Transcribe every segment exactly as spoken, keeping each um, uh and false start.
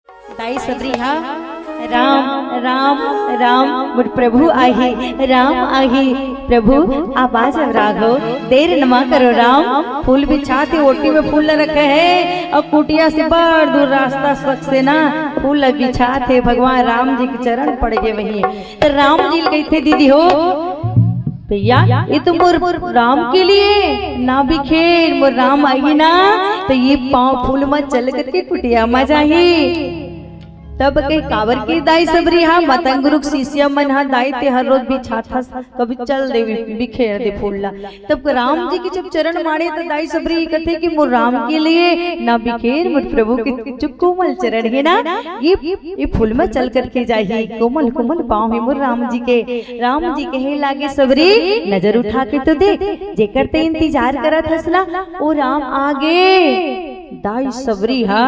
दाई सबरी हा, राम राम राम, मोर प्रभु आही, राम आही। प्रभु, आप आ जाओ राघव, देर नमा करो राम। फूल बिछात हे, ओटी में फूल ल रखे हे, अउ कुटिया से बड़ दूर रास्ता सक से ना फूल ल बिछात हे। भगवान राम जी के चरण पड़ गे वहीं। त राम जी ल कहिथे, दीदी हो, भैया, ये तो मोर राम के लिए ना बिखेर, मोर राम आही ना, त ये पाँव फूल म चल करके कुटिया म जाही। तब कहे, काबर के दाई सबरी हा, मतंग रूख शिष्या मन हा, दाई ते हर रोज बिछात हस, कभी चल दे बि-, बिखेर दे फूल ला। तब राम जी के जब चरण माड़े त दाई सबरी कथे कि मोर राम के लिए ना बिखेर, मोर प्रभु के जो कोमल चरण हे ना, ये, ये फूल म चल करके जाही, कोमल कोमल पाँव हे मोर राम जी के। राम जी कहे लागे, सबरी, नजर उठा के तो देख, जेकर ते इंतजार करत हस ना, ओ राम आगे। दाई सबरी हा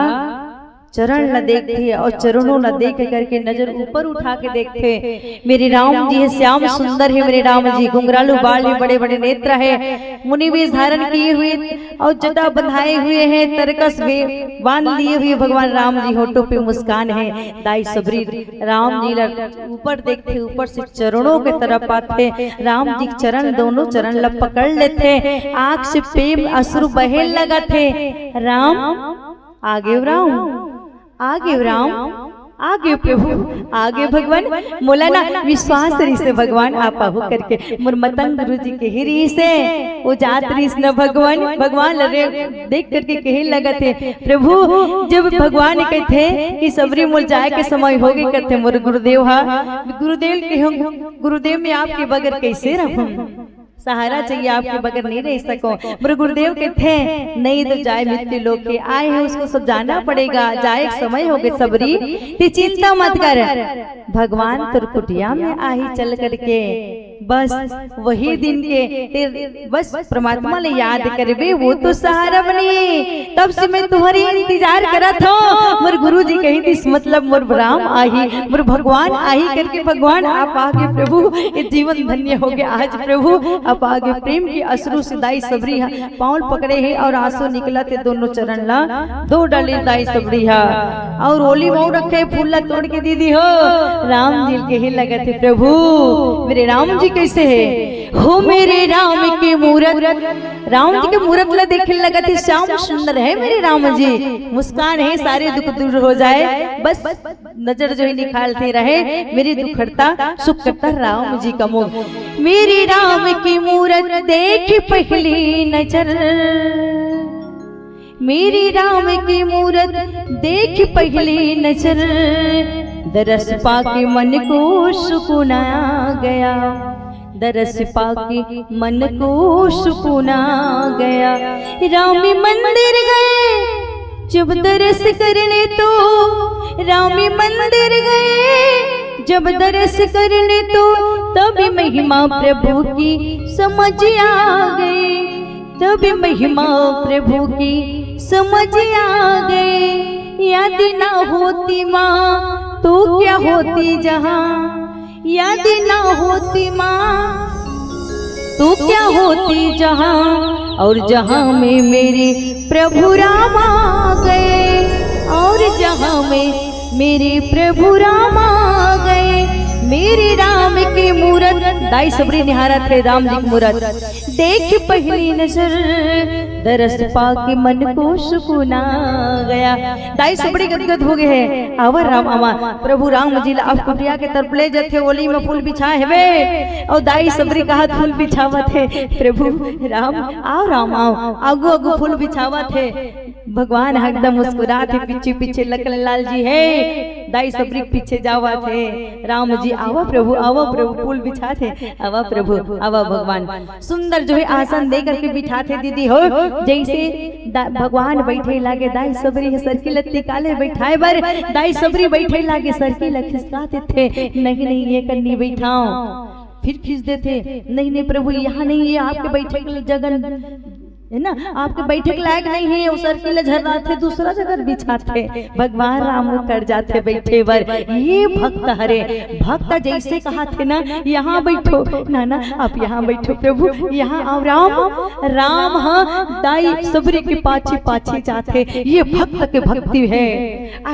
चरण ला देखथे अउ चरणों ला देख करके नजर ऊपर उठा के देखथे। मेरे राम जी हे, श्याम सुंदर हे मेरे राम जी, घुंघरालू बाल हे, बड़े बड़े नेत्र हे, मुनि वेश धारण किए हुए अउ जटा बंधाए हुए हे, तरकस भी बांध लिए हुए भगवान राम जी, होठों पे मुस्कान हे। दाई सबरी राम जी ला ऊपर देखथे, ऊपर से चरणों के तरफ आथे। राम जी के चरण, दोनों चरण ला पकड़ लेथे, आँख से प्रेम अश्रु बहे लगथे। राम, आगे राम, आगे राम, आगे प्रभु, आगे भगवान। मोला ना विश्वास रहिसे भगवान आप आहू करके, मोर मतंग गुरु जी के ही रहिसे, ओ जात रहिस न भगवान। भगवान ल रे देख करके कहे लगथे, प्रभु, जब भगवान कहथे कि सबरी मोर जाए के समय होगे करथे मोर गुरुदेव हा, गुरुदेव के हम, गुरुदेव मैं आपके बगैर कैसे रहूं? सहारा चाहिए, आपके बगैर नहीं रह सको। मोर गुरुदेव कहथे, नहीं तो जाए मृत्यु लोक के, आए हैं उसको सब जाना पड़ेगा, जाए के समय होगे सबरी, ते चिंता मत कर, भगवान तोर कुटिया में आही चल करके। बस वही दिन के ते बस परमात्मा ले याद करबे, वो तो सहारा बनी। तब से मैं तुम्हारी इंतजार करत हूँ। मोर गुरु जी कही दिस, मतलब मोर राम आही, मोर भगवान आही करके। भगवान आप आगे प्रभु, ये जीवन धन्य हो गया आज प्रभु। आप आगे प्रेम के अश्रु से दाई सबरी हा पाँव पकड़े हे अउ आंसू निकलत हे दोनों चरण ला धो डाले दाई सबरी हा। अउ ओली म रखे फूल ला तोड़ के दीदी हो, राम जी के ही लगत हे, प्रभु मेरे राम जी कैसे हे? हो मेरे राम के मूरत, राम जी के मूरत ला देखे लगत हे, श्याम सुंदर हे मेरे राम जी, मुस्कान हे, सारे दुख दूर हो जाए, बस नजर जो ही निकालते रहे, मेरी दुख हरता सुख करता राम जी का मुख। मेरे राम की मूरत देख पहली नजर, मेरे राम की मूरत देख पहली नजर, दरस पाके मन को सुकून आ गया, दरस पाके मन को सुकून आ गया। राम मंदिर गए जब दरस करने तो, राम मंदिर गए जब दरस करने तो, तब महिमा प्रभु की समझ आ गई, तब महिमा प्रभु की समझ आ गई। यदि ना होती माँ तो क्या होती जहाँ, यदि ना होती माँ तो क्या होती जहाँ, और जहाँ में मेरे प्रभु राम आ गए, और जहाँ में मेरे प्रभु राम आ गए। मेरे राम की मूरत, दाई सबरी निहारत हे राम जी की मूरत, देख पहली नजर दरस पाके मन को सुकून आ गया। दाई सबरी गदगद हो गए हे। आवा राम आवा, प्रभु राम जी ला अब कुटिया के तरफ ले जाथे, ओली म फूल बिछा हेवे, अउ दाई सबरी कहत फूल बिछावत हे, प्रभु राम आओ, राम आओ, आगू आगू फूल बिछावत हे। भगवान एकदम मुस्कुरात हे, पीछे पीछे लखन लाल जी हे, दाई सबरी के पीछे जावत हे। राम जी आवा प्रभु, आवा प्रभु, फूल बिछात हे, आवा प्रभु, आवा भगवान। सुंदर जो है आसन दे करके बिठात हे दीदी हो, जैसे दा-, भगवान बैठे लागे, दाई सबरी हे सरकी लत्ती काले बैठाए बर, दाई सबरी बैठे लागे सरकी ल खिसकात थे, नहीं नहीं ये कन्नी बैठाओ, फिर खींच देथे, नहीं नहीं प्रभु यहाँ नहीं, ये आपके बैठे के लिए जगह हे ना, आपके बैठे के लायक नहीं हे, ओ सरकी ल झर्राथे, दूसरा जगह बिछाथे। भगवान राम ओकर जाथे बैठे बर। ये भक्त हरे। भक्त जैसे कहाथे ना, "यहाँ बैठो, ना, ना, आप यहाँ बैठो प्रभु, यहाँ आओ राम।" राम ह दाई सबरी के पाछे पाछे जाथे। ये भक्त के भक्ति हे।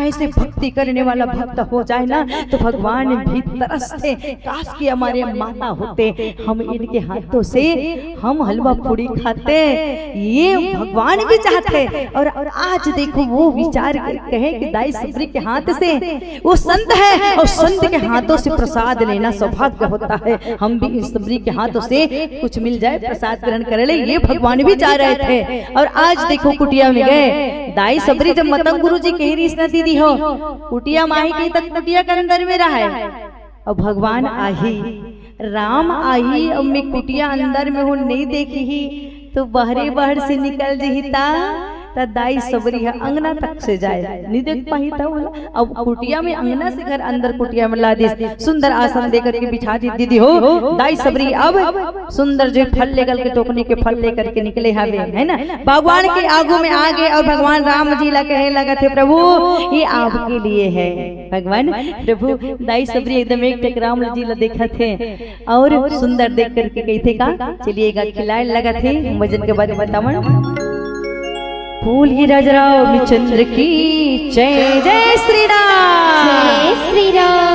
ऐसे भक्ति करने वाला भक्त हो जाए ना, तो भगवान भी तरसथे, "काश कि हमारे माता होते, हम इनके हाथों से हम हलवा पूड़ी खाते।" ये भगवान भी चाहते। और, और आज देखो, वो विचार के कहे कि दाई सबरी के हाथ से, वो संत है और संत के हाथों से प्रसाद लेना सौभाग्य होता है। हम भी इन सबरी के हाथों से कुछ मिल जाए, प्रसाद ग्रहण कर ले, ये भगवान भी चाह रहे थे। और आज देखो, कुटिया में गए, दाई सबरी जब मतंग गुरु जी कही रहिस ना दीदी हो, कुटिया माही कही तक कुटिया के अंदर में रहा है। अब भगवान आही, राम आही, अब मैं कुटिया अंदर में हूँ, नहीं देखी ही, तो बहरे बहर से निकल जही ता, त दाई सबरी ह अंगना तक से जाए, नहीं देख पाही ता बोला। अब कुटिया में, अंगना से घर अंदर कुटिया में ला दिस, सुंदर आसन दे करके बिठा दी दीदी हो। दाई सबरी अब सुंदर जो फल लेकर के, टोकनी के फल लेकर के निकले हवे, है ना, भगवान के आगू में आ गए और भगवान राम जी ला कहे लगत हे, "प्रभु, ये आपके लिए है।" भगवान, प्रभु, दाई सबरी एकदम एक टक राम जी ला देखत हे और सुंदर देख करके कहिथे का, "चलिएगा, खिलाए लगत हे, वजन के बाद बतावन।" बोलिए राजा रामचंद्र की जय, जय श्री राम। जय श्री राम।